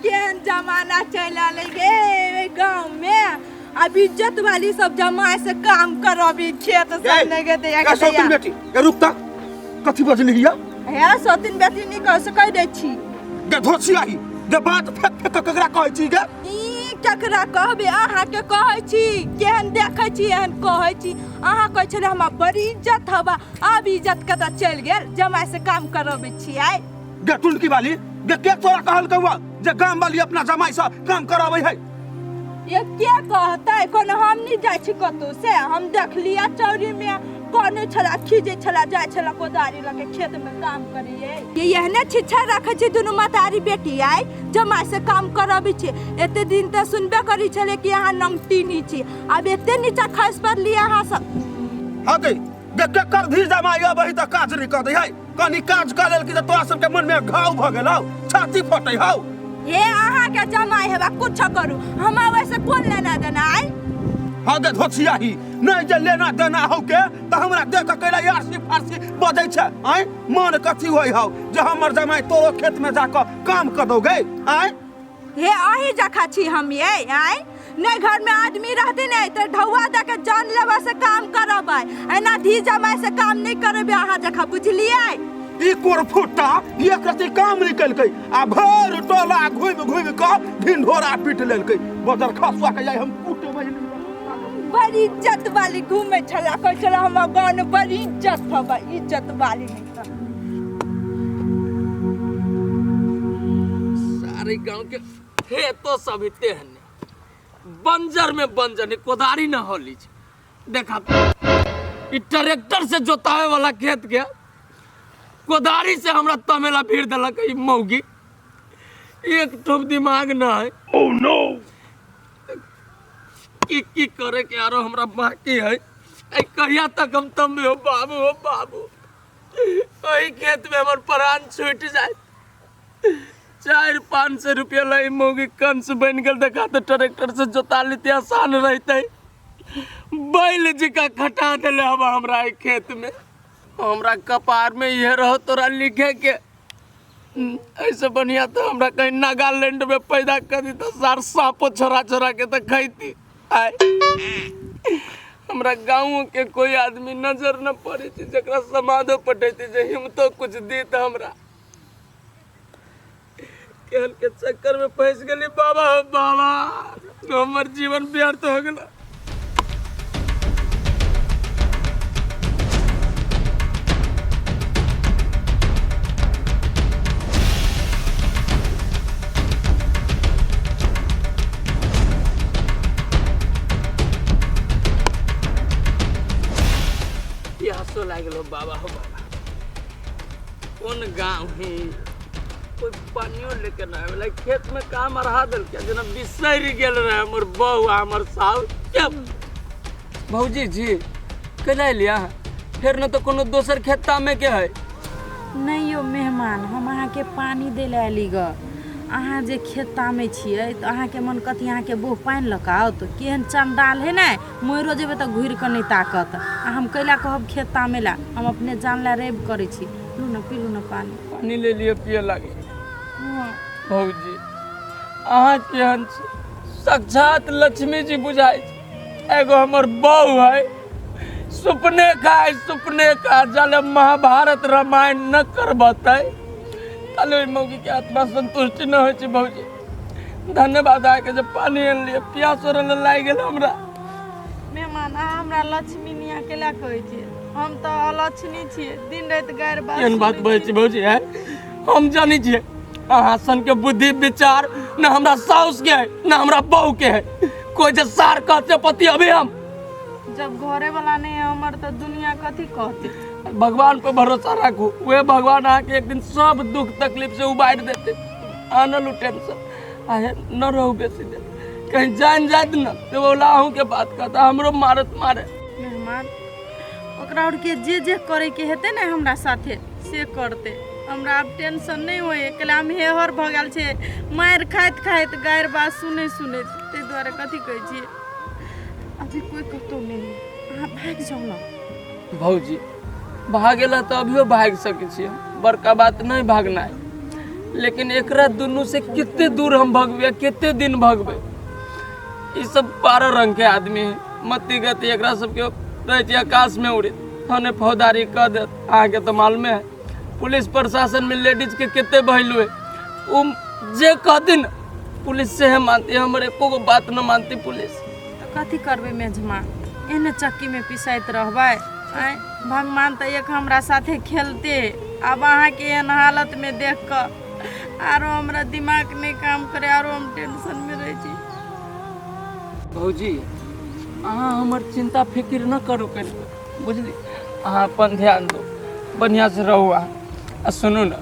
केहन जमाना चलि आयल गे गाँव में। अब इज्जत वाली सब जमाए से काम करबी खेत सब नहीं गे दैया गे के सौतिन दैया। बेटी, गे रुक त, कथी बजली हिया? हे सौतिन बेटी नहीं कह सकै दै छी। गे धोसियाही, गे बात फेक फेक के ककरा कहै छी गे? ई ककरा कहबे? अहाँके कहै छी। केहन देखै छी एहन कहै छी। अहाँ कहै छलै हमरा बड़ी इज्जत हवा, आब इज्जत कतऽ चलि गेल? जमाइ से काम करबै छियै। गे टुनकी वाली, गे के तोरा कहलकौ जे गाम वाली अपना जमाइ से काम कराबै है? ये के कहतै? कोनो हम नहि जाइ छी कतौ से हम देखलियै चौरी में कोनो छला खींचै छला, जाइ छला कोदारी लऽ के खेत में काम करियै। ये एहने छिच्छा रखै छै दुनू मतारी बेटी, आइ जमाइ से काम करबै छै। एते दिन तऽ सुनबे करै छलै कि अहाँ नमटीनी छी, आब एते नीचा खसि पड़लियै अहाँ सब। हाँ गे, गे केकर धी जमाइ अबै तऽ काज नहि कऽ दै है? कनी काज कऽ लेलकी तऽ तोरा सबके मन में घाव भऽ गेलौ, छाती फटै हौ। हे अहाँके जमाइ हेबा कुछ करू, हमरा वैसे कोन लेना देना आइ? हाँ गे धोसियाही, नहि जे लेना देना हौ के तऽ हमरा देख कऽ कैला यारसी फारसी बजै छै? आँय, मन कथी होइ हौ जे हमर जमाइ तोरो खेत में जाकऽ काम कऽ दौ गे? आँय, हे अही जखा छी हम ये? आँय, नहि घर में आदमी रहते नहीं तऽ ढौआ दऽ के जान लेबा से काम करबै, एना धी जमाइ से काम नहि करबै अहाँ जखा, बुझलियै? ई कोरफुटा एक रति काम नहि केलकै आ भरि टोला घुमि घुमि कऽ ढिंढोरा पीट लेलकै। बजर खसुआ के आइ हम कुटबै। बड़ी इज्जत वाली घूमे छला, कहै छला हमर गाँव में बड़ी इज्जत हबै, इज्जत वाली नहीं तऽ। सारे गांव के खेतो सब इते हने बंजर में बंजर, नहीं कोदारी न होली छे। देखा ई ट्रैक्टर से जोतावे वाला खेत के कोदारी से हमरा तमेला भीड़ देलक ई मौगी। एक ठोप दिमाग न है। Oh no! की की करे के आरो हमरा बाकी है? ऐ कहिया तक हम तम्बे हो बाबू, हो बाबू, ओहि खेत में हमर प्राण छूट जाए। 400-500 रुपया लाई मौगी कंस बन गेल। देखा तो ट्रैक्टर से जोता लेते आसान रहते, बैल जी का खटा दिले अब हमरा एहि खेत में। हमरा कपार में यह रहो तोरा लिखे के। ऐसे बढ़िया तो हमरा कहीं नागालैंड में पैदा कर दी तो सार सांपो छोड़ा छोड़ा के तो खैती। आय हमरा गाँव के कोई आदमी नजर न पड़े छै जकरा समाधो पटेती जे हिम्मतो कुछ दी त हमरा। केहन के चक्कर में फंस गेली बाबा, बाबा हमर जीवन व्यर्थ हो गेल। प्यासो लागल हो बाबा, हो बाबा। कोन गाँव है, कोई पानियो लेके ना आवेला। खेत में काम अरहा देलकै जेना बिसरि गेल रहे हमर बहू आ हमर साउस। भौजी जी केना एलियै फेर? न तऽ कोनो दोसर खेत में के है? नहि यौ मेहमान, हम अहाँके पानि दै लए अयली गऽ। अहाँ जे खेत तामै छियै तऽ अहाँके मन कथी अहाँके बोह पानि लऽ कऽ आओत? केहन चण्डाल है ने, मरियो जेबै तऽ घुरि कऽ नहि ताकत। आ हम कैला कहब खेत तामै लए? हम अपने जान लए रैब करै छी। लू ने, पीलू ने पानि। पानि ले लिअ पिए लागे। भौजी अहाँ केहन छी? साक्षात लक्ष्मी जी बुझाइ छै। एगो हमर बहू है सुपने का है, सुपने का। जाले महाभारत रामायण न करबतै ताले ओहि मौगी के आत्मा संतुष्टि न होइ छै। भौजी धन्यवाद अहाँके जे पानि आनलियै, प्यास ओरल लागि गेल हमरा। मेहमान, अहाँ हमरा लक्ष्मी निया केला कहै छियै? हम तऽ अलक्ष्मी छियै, दिन राति गारि बात एहन बात सुनै बजै छी भौजी है? हम जानै छियै अहाँ सन के बुद्धि विचार न हमरा साउस के है न हमरा बहू के है। कोई जे सार कहते पति अभी हम जब घरे वाला नहीं है हमर तऽ दुनिया कथी कहते? भगवान पर भरोसा राखू, वे भगवान अहाँके एक दिन सब दुख तकलीफ से उबारि देते। आनल टेंशन आहे न रहू बेसी देर, कहीं जान जात न तो बोला अहूँ के बात कहता हमरो मारत मारे। मेहमान, ओकरा आरके जे जे करैके हेतै ने हमरा साथे से करतै। हमरा आब टेंशन नहि होइए, कैला हम हेहर भऽ गेल छै मारि खाइत खाइत, गारि बात सुनैत सुनैत। ताहि दुआरे कथी कहै छियै, अभी कोइ कतहु नहि है, अहाँ भागि जाउ ने। भौजी भागेला तऽ अभियो भागि सकै छियै, बड़का बात नहि भागनाइ, लेकिन एकरा दुनू से कते दूर हम भगबै, कते दिन भगबै। ई सब 12 रंग के आदमी है, मति गति एकरा सबके रहै छै आकाश में उड़े, थाने फौजदारी कह देत। अहाँके तऽ मालूमे है पुलिस प्रशासन में लेडीज के कते वैल्यू है, उ जे कहती न पुलिस से है मानती, हमर एको गो बात न मानती पुलिस। तऽ कथी करबै मेझमा, एहने चक्कीमे पिसाइत रहबै? आँय, भगवान तऽ एक हमरा साथे खेलते। आब अहाँके एहन हालतमे देख कऽ आरो हमरा दिमाग नहि काम करे, आरो हम टेंशनमे रहै छी। भौजी अहाँ हमर चिंता फिक्र न करू कनि, बुझली? अहाँ अपन ध्यान दू, बढ़िआँ से रहू अहाँ। आ सुनू ने,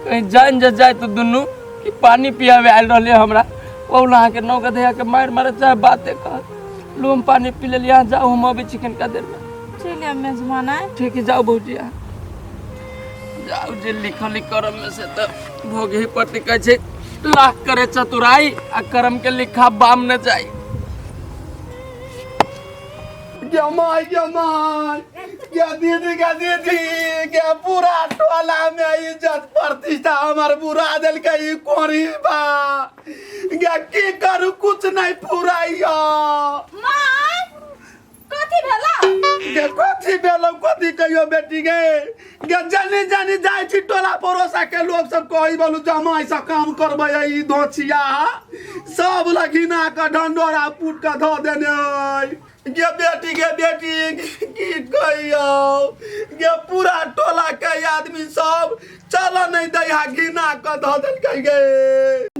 कहीं जान जे जाय तऽ दुनू कि पानी पियावे आयल रहले हमरा, ओला अहाँके नौ गधैया के मारि मारे चाहे बाते कहत। लू हम पानी पी लेलियै, अहाँ जाउ, हम अबै छी कनिका देरमे। चलि आयब मेजबान आइ। ठीक है, जाउ भौजी, अहाँ जाउ। जे लिखल करम में से तऽ भोगही पड़तै। कहै छै लाख करे चतुराई आ करम के लिखा बाम न जाई। गे माय, गे माय, गे दीदी, गे दीदी, गे पूरा टोला में इज्जत प्रतिष्ठा हमर बुरा देलकै ई कोरी बा। गे की करू, कुछ नहीं पूरा। माय, कथी भेला? गे कथी भेलौ, कथी कहियो बेटी गे? गे जानी जानी जाइ छी टोला पड़ोसा के लोग सब कही बोलू जमाई से काम करबै ई धोछिया सब लघिना के ढंडोरा पुट के धो देने अइ। गे बेटी, गे बेटी, की कहियो गे, पूरा टोला के आदमी सब चल नहीं दैहा, घिना के धो देलकै गे।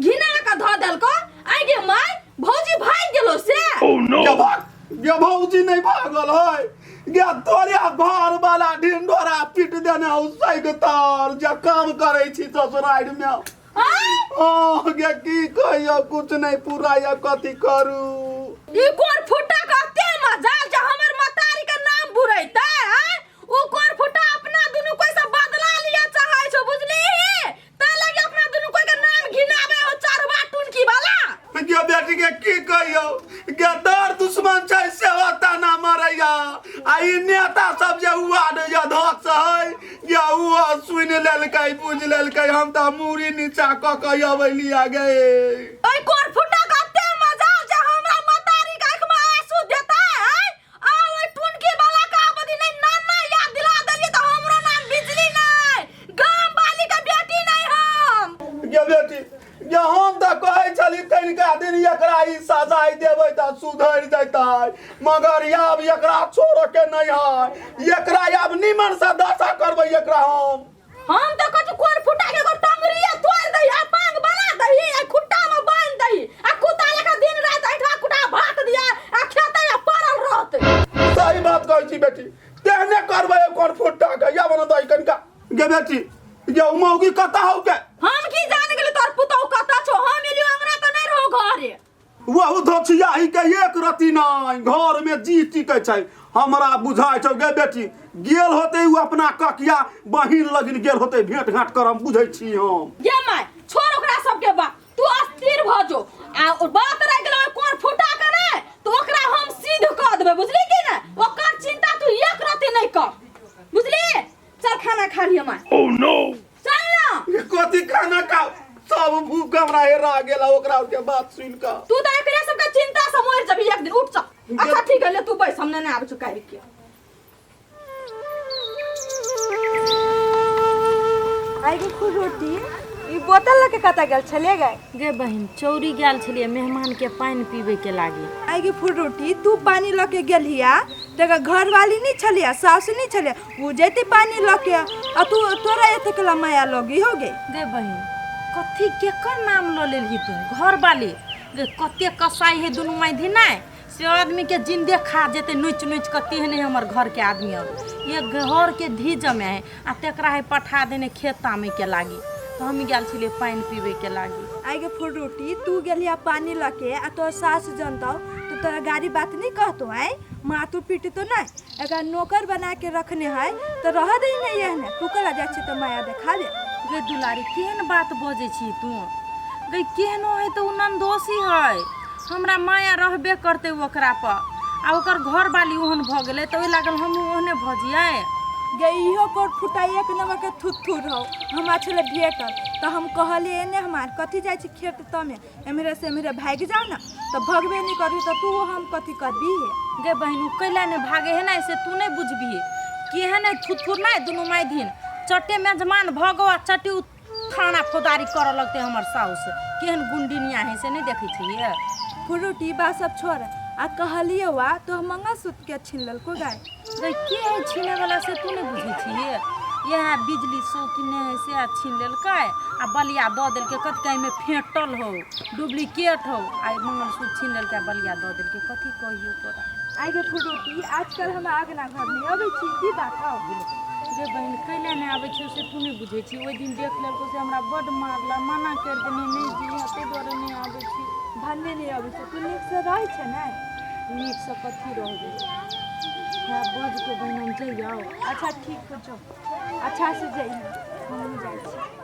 घिना के धो देलको? आइ गे माय, भौजी भागि गेलो से? गे भाग गे, भौजी नहीं भागल है गे, तोरे घर वाला ढिंडोरा पीट देने हौ सैग तर जे काम करै छी ससुरारि में। आँय? ओ गे की कहियो, कुछ नहीं पूरा या, कथी करू? ई कोर फुटा के अते मजाल जे हमर मतारी के नाम बुरैतै? आँय, उ कोर फुटा अपना दुनू कोई से बदला लिया चाहै छौ, बुझली? तै लगी अपना दुनू कोई के नाम घिनाबै हो चरवा टुनकी वाला। गे बेटी के की कहियो गे, दर दुश्मन छै सेहो ताना मारैया, आ ई नेता सब जे वार्ड अध्यक्ष है या ओ सुनि लेलकै, बुझि लेलकै। हम तऽ मूड़ी नीचा कऽ के अबैलिया गे। ओइ कोर फुटा के अते मजाल जे हमरा मतारी के आँख में आंसू देतै? आँय, आ ओइ टुनकी वाला के आबदी नहीं नाना याद दिला देलियै तऽ हमरो नाम बिजली नहीं, गाम वाली के बेटी नहीं हम। गे बेटी गे, हम तऽ कहै छली तनिका दिन एकरा ई सजाय देबै तऽ सुधरि जेतै, मगर आब एकरा छोड़ऽ के नहीं है। एकरा आब निमन से दशा करबै एकरा हम। हम तऽ कहै छी कोर फुटा के एगो टंगरिये तोड़ि दही आ पांग बना दही आ खुट्टा में बान्हि दही आ कुत्ता लेखा दिन राति ऐठा कुटा भात दिया आ खेतै आ पड़ल रहतै। सही बात कहै छी बेटी, तेहने करबै ओकर फुट्टा के। या बना दही कनिका। गे बेटी गे, उ मौगी कतऽ हौ के? हम की जान गेली तोर पुतहु कतऽ छौ, हम एलियो अंगना तऽ नहि रहो घरे। वहु धोछिया ही के एक रति नहीं घर में जी टिकै छै, हमरा बुझाइ छौ गे बेटी गेल होते उ अपना ककिया बहिन लगिन गेल होते भेंट घाट करम, बुझै छी हम। गे माय, छोड़ ओकरा सबके बात, तू अस्थिर भऽ जो। आ ओ बात रहि गेलै कोर फुटा के ने, तऽ ओकरा हम सिद्ध कऽ देबै, बुझली कि ने? ओकर चिंता तू एक रति नहि कर, बुझली? चल खाना खा लिअ माय। Oh no! चल ना। कथी खाना खाओ, सब भूख हमरा हेरा गेल ओकरा के बात सुन कऽ। तू तऽ एकरे सबके चिंता से मरि जबही एक दिन, उठ चल। अच्छा ठीक है, ले तू बैस, हम नहि आबै छौ काल्हि के। आइ गे रोटी, ई बोतल लऽ के कतऽ गेल छलियै गै? गे बहिन, चौरी गेल छलियै मेहमान के पानि पीबै के लागी। आइ गे रोटी, तू पानी लऽ के गेलिया तकर घरवाली नहि छलिया, सासु नहि छलिया, ओ जैते पानी लऽ के आ तू तोरा एतेक ला माया लगी हो गे? गे बहिन, कथी केकर नाम लऽ लेलही तू घरवाली? गे कते कसाई है दुनू माइधी नहि से आदमी के जिंदे खा जेतै नोचि नोचि कऽ, तेहने हमर घरके आदमी। और ये घरके धी जमे है आ तेकरा है पठा देने खेत तामे के लागी, तऽ हम गेल छलियै पानि पीबै के लागी। आइ गे रोटी, तू गेलिया पानी लऽ के आ तोहर सास जनतौ तऽ तोरा गाड़ी बात नहि कहतौ? आइ माथो पीटतो नहि? एकरा नौकर बना के रखने है तऽ रह दही ने एहने, तू कला जाइ छी तऽ माया देखाबे। गे दुलारी, केहन बात बजै छी तू गे? केहनो है तऽ ओ ननदोसी है, हमरा माया रहबे करतै ओकरा पर। आ ओकर घरवाली ओहन भऽ गेलै तऽ ओहि लागल हमहूँ ओहने भऽ जियै? गे इहो कोर फुटा एक नंबर के थुथुर हो। हमरा छलै भेटल तऽ हम कहलियै एने हमार कथी जाइ छी खेत तमे, एम्हरे से एम्हरे भागि जाउ ने, तऽ भगबे नहि करबी तऽ तू हम कथी करबी हे? गे बहिन, उ कैला नहि भागे है ने से तू नहि बुझबिही। केहन है थुथुर नहि दुनू मायधिन चटे मेजमान भऽ गो आ चटे उ थाना फौदारी करऽ लगतै। हमर साउस केहन गुंडिनिया है से नहि देखै छियै? फ्रूटी बात सब छोड़, आ कहलियै वा तो मंगलसूत्र के छीन लेलको गाय? गे के है छीने वाला से तू नहि बुझै छियै? इएह बिजली सौतीने है से आ छीन लेलकै आ बलिया दऽ देलकै। कथी एहिमे फेंटल हो, डुप्लीकेट हो, आ ई मंगलसूत्र छीन लेलकै आ बलिया दऽ देलकै। कथी कहियौ तोरा? आइ गे फ्रूटी, आजकल हम अगना घर नहि अबै छी, की बात हौ? गे बहिन, कैला नहि आबै छियौ से तू नहि बुझै छी? ओहि दिन देख लेलको से हमरा बड्ड मारला, मना करि देने नहि जइहे, ताहि दुआरे नहि आबै छी। भन्ने नहि अबै छै। तू नीकसँ रहै छै ने? नीकसँ कथी रहबै? हँ, बजको बहिन, हम जइयौ। अच्छा ठीक हो, जाओ, अच्छा से जइहे, हमहूँ जाइ छी।